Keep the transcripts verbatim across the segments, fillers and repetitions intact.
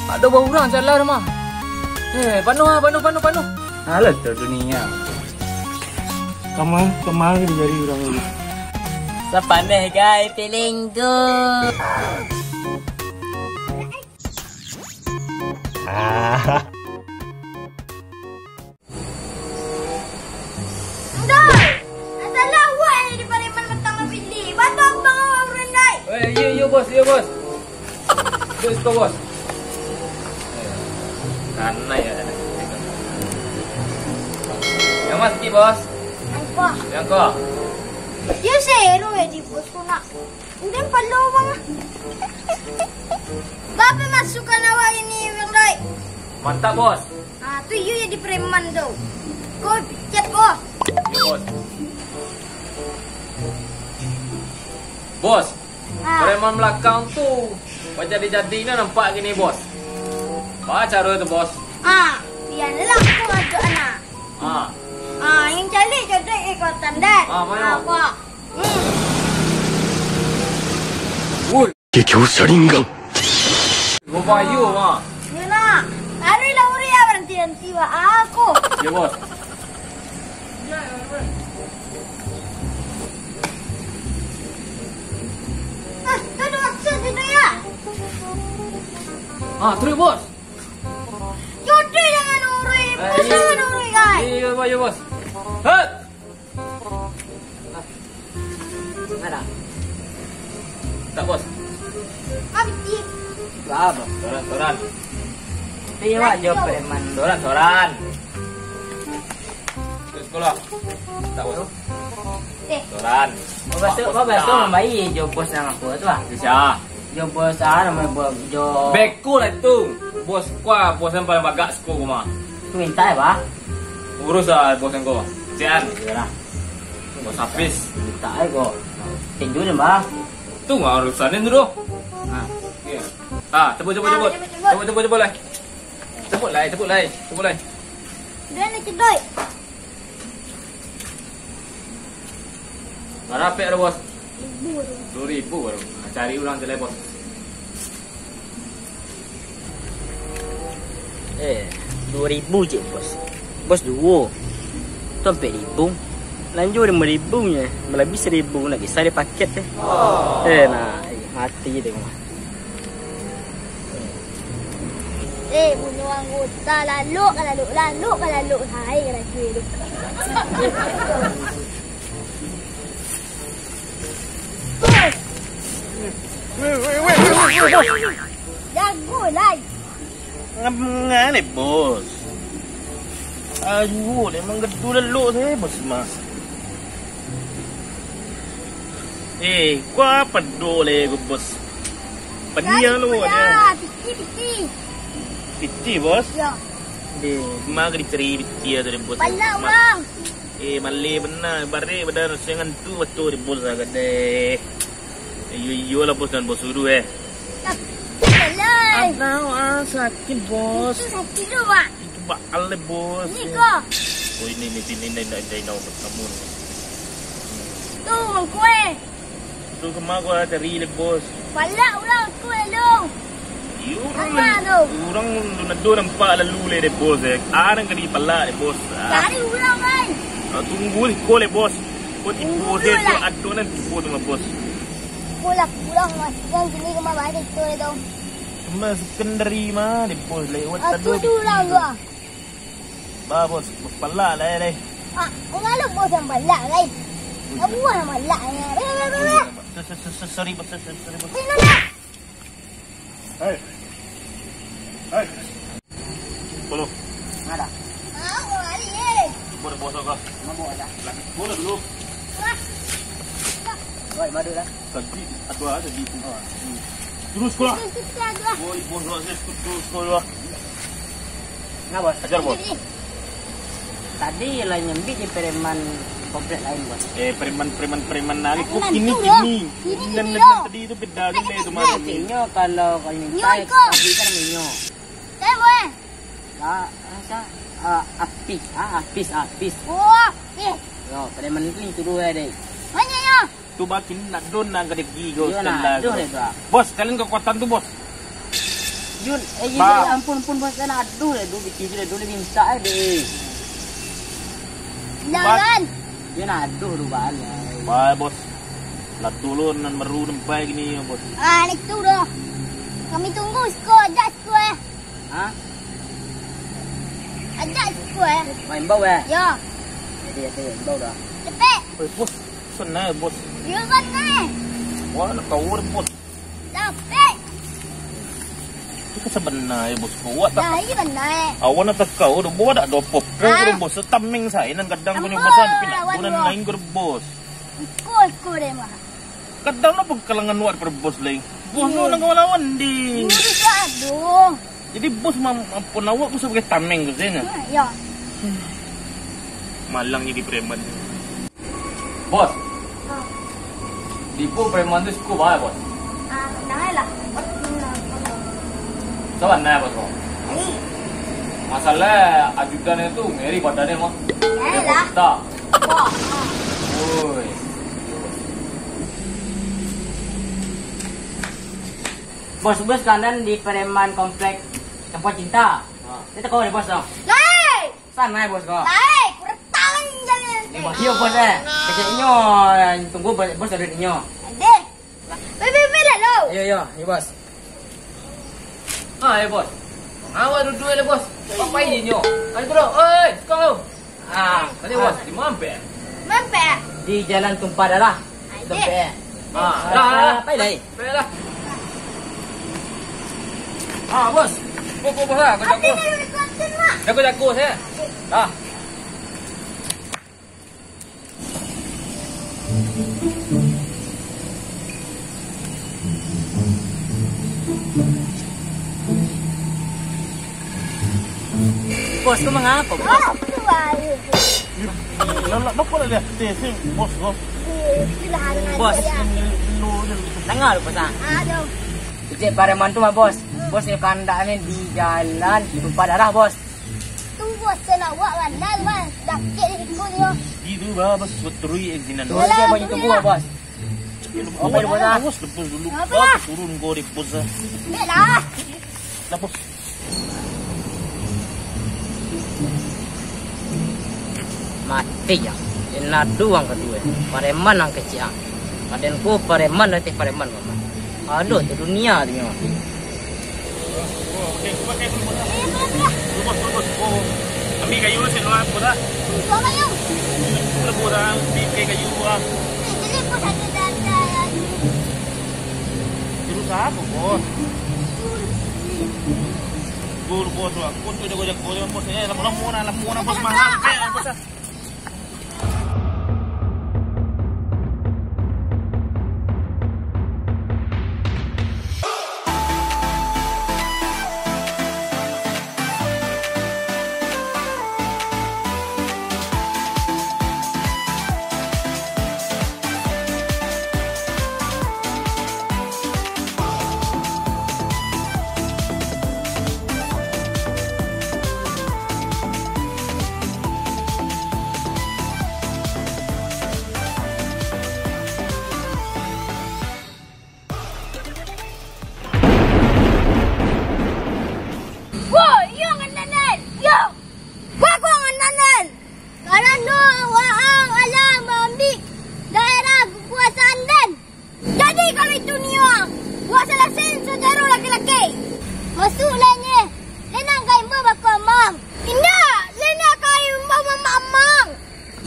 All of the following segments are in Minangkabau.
Ado baurang jalan mah. Eh, panuah, ah, panuah, panuah, panuah. Alah tu dunia. Kama, kama dijari urang ni. Sapaneh gai pilinggu. Ah. Ndai! Nan salah awak nan jadi pareman batang nan pilih. Bantu abang awak urang, Ndai. Eh, iyo, iyo, bos, iyo, bos. Duduak siko, bos. Kanai yo, kanai. Nan ma sakik, bos? Nan ko. Nan ko. Yo, sero yo di bos tu nak. Udah palo bang. Bapak masukkan awak ini, Bang Dai. Mantap, bos. Ah, tu iyo jadi preman tu. Kau pecat, bos. Yo, bos. Bos, ah, preman belakang tu bajadi-jadi nian nampak kini, bos. Baa caro tu, bos? Ah, bialah aku ajak anak. Ah. Ah, yang calik codek kekuatan dan. Ah, mano? Ah, apa? Hmm. Woi. Kyo Sharingan. Babayo, ah. Yo nak. Taruihlah urang, ah, baranti-ranti, wak aku. Yo, bos. Ah, tu dua ratus itu ya. Ah, taruih, bos. Jodoh jangan urui, eh, bos, iyo, jangan urui, guys. Iyo, iyo, bos, iyo, bos. Hei. Ada. Tak, bos. Habis. Lah, bos. Soran, soran. Iyo, wak, jo preman. Soran, soran. Terus sekolah. Tak, bos. Eh. Soran. Bos tu, bos tu mambaik jo bos nan aku tu ah. Bisa. Jo bos ah, nama bos jo. Beko lah tu. Bos kua, bos yang paling bagak siko ko mah. Tu minta ya, bah. Urus lah bos yang ko. Sian. Iyolah. Bos habis. Minta ya ko. Tinju deh, bah. Tu nggak urusan itu doh. Nah. Iya. Ah, tepuk, tepuk, tepuk. Tepuk, tepuk, tepuk lah. Tepuk lah, tepuk lah, tepuk lah. Dia nak cedok. Bara pek tu, bos? Duo ribu baru. Nah, cari urang jelek, bos. Eh, duo ribu je, bos. Bos duo. Tu ampek ribu. Lanjut limo ribu nyo. Malabih saribu, nak kisah di paket deh. Eh, nah, eh, mati deh. Eh, bunuh anggota, lalok ka lalok, lalok ka lalok, hai, raja tu. Jago lai. Ngam-, ngane, bos. Aduh, memang gedu lalok saya, bos, mas. Eh, kau apa do le, bos? Paniang lu, ya. Piti, piti. Piti, bos? Ya. Deh, ma ka dicari piti tu, bos? Palak urang. Eh, maleh bana, barek bana, sengan tu batul, bos, agak deh. Iyo, iyolah, bos, dan bos suruh, eh. Palak. Aduh, ah, sakit, bos. Itu sakit tu, Pak. Itu bakal deh, bos. Ini kok. Oh, ini, ini, ini, ini, ini, ini, ini, kamu. Tu, kue. Tu kama gua cari le, bos. Palak urang tu, lalu. Iyo, urang. Palak tu. Urang tu nado nampak lalu le deh, bos, eh. Arang ka dipalak deh, bos. Ah. Cari urang, ai. Ah, tunggu ni, ko le, bos. Ko tibo deh, tu lah. Ado nan tibo tu mah, bos. Ko lah pulang, mas. Yang sini kama balik tu, le, dong. Kama sekendari mah deh, bos, lewat. Ah, tado tu urang tu, ah. Ba, bos, bos palak lai, lai. Ah, kok malu bos yang palak, lai? Abu yang palak, lai. Beh, beh, beh, beh. So-, so-, so-, so-, sorry, bos, so-, so-, sorry, bos. Sini, nak. Hei. Hei. Puluh. Ada. Ah, kok lari, eh? Boleh, bos, apa? Mabok ada. Boleh dulu. Wah. Woi, madu dah. Tadi, ado aja di itu. Oh. Terus sekolah. Terus sekolah. Woi, bos, bos, terus sekolah. Nah, bos. Ajar, bos. Tadi lah nyambik di preman komplek lain, bos. Eh, preman, preman, preman nali. Kok kini, kini? Kini, kini, tadi itu beda tu, le, tu mah. Inyo kalau, kalau minta, tapi kan inyo. Eh, bos. Ah, ah, sa-, ah, apis, ah, apis, apis. Oh, apis. Yo, preman tu yang suruh, eh, dek. Banyak, yo. Tu batin nak don nak gede gigi kau. Iyo, nak don deh tu, ah. Bos, kalian kekuatan tu, bos. Jun, eh, Bang. Ampun, ampun, Bos, kan aduh lah, duh, bikin je lah, duh, lah minta, eh, deh. Jangan. Yo, nah, aduh, duh, Bang. Bae, Bos. Lah, tulun nan baru nempai gini, yo, Bos. Ah, itu doh. Kami tunggu siko, ajak siko, eh. Hah? Ajak siko, eh. Main bau, eh? Yo. Jadi, jadi, imbau dah. Cepet. Oi, Bos. Senang, Bos. Yo, senang. Wah, nak kawur, Bos. Capek. Itu sabananyo, Bos, ko. Awak tak, nah, iyo bana. Awak nak takau, doh, bawa dak doh pop. Ko, ah, doh, Bos, setameng sae nan gadang punyo, Bos, ah, tapi nak lawan, Bos, nan lain ko, Bos. Iko, iko deh, mah. Gadang lah pangkalangan awak daripada Bos lain. Bos, iyo, tu nan kawan lawan di. Iyo, bisa, aduh. Jadi, Bos mam-, mampun awak, Bos, sabagai tameng ko sae nyo. Hmm, iyo. Malang jadi preman. Bos. Ah. Di pun preman tu suko bae, Bos. Ah, nah lah. Sabananyo, Bos, ko. Ai. Masalah ajudan tu ngeri badannyo, mah. Yo lah. Dia botak. Wah. Oi. Bos, Bos, kandan di preman komplek Tempat Cinta. Ha. Dia teko deh, Bos, tu. Lai! Sanai, Bos, ko. Lai, kurang tahu jalan. Iyo, Bos, eh. Keceknyo, eh, tunggu, Bos, Bos, ada inyo. Deh. Bebe, bebe, lalu. Iyo, iyo, iyo, Bos. Ah, iyo, Bos. Mangawak duduak le, Bos. Apo inyo? Ayo, bro. Oi, sekarang lu. Ah, tadi, Bos, di mana, Pek? Mana, Pek? Di Jalan Tumpah Darah. Aje. Dompet. Ah, dah, dah, dah. Pai lai. Pai lah. Ah, Bos. Bos, Bos, Bos, ah, jago-jago. Jago-jago sae. Dah. Bos, ko mangapo, Bos? Lalak, bapak lah lihat, eh, si Bos, Bos. Bos. Danga lu, Bos, ah. Aduh. Kecek pareman tu mah, Bos. Bos, ni kandak ni di Jalan Tumpah Darah, Bos. Tu, Bos, sen awak randal, Bos. Dakek di siku nyo. Itu, Bos, betul, eh, sinan. Bos, Bos. Apo, Bos, ah? Awas, lepas dulu. Apo, Bos, ah? Turun ko di Bos, ah. Ambil lah. Lah, Bos. Mati ja. Inadu ang kaduo. Pareman ang kecek ang. Paden ko pareman, dati pareman, Bos. Aduh, tu dunia tu nyo. Ambil kayu lah, sini lah, Bos, ah. Buat kayu. Buat kayu, ah. Jadi, Bos, ada data lagi. Jurus apo, Bos? Gol, Bos, lah. Kocok jago-jago, Bos. Eh, lamo-lamo nah, lamo nah, Bos. Mahal, eh, Bos, ah. Woi, iyo ngan Nanan, iyo. Bagus ngan Nanan. Karano waang alah maambiak daerah kakuasaan den. Jadi, kalau itu nio, buat salah sen saudara laki-laki. Masuk lah ni. Lenang ka imbau bako amang. Indak, lenang ka imbau mamak amang.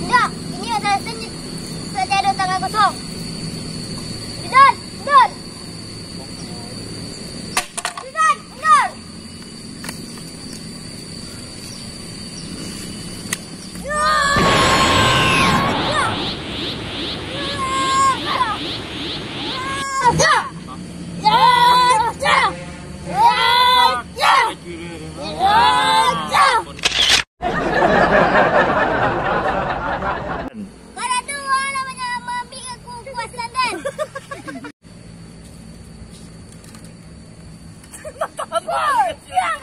Indak, ini adalah sen saudara tangan kosong. Indak, indak. Indak, indak. Kalau tu, awak lah banyak maambiak kakuasaan den. Woi, siang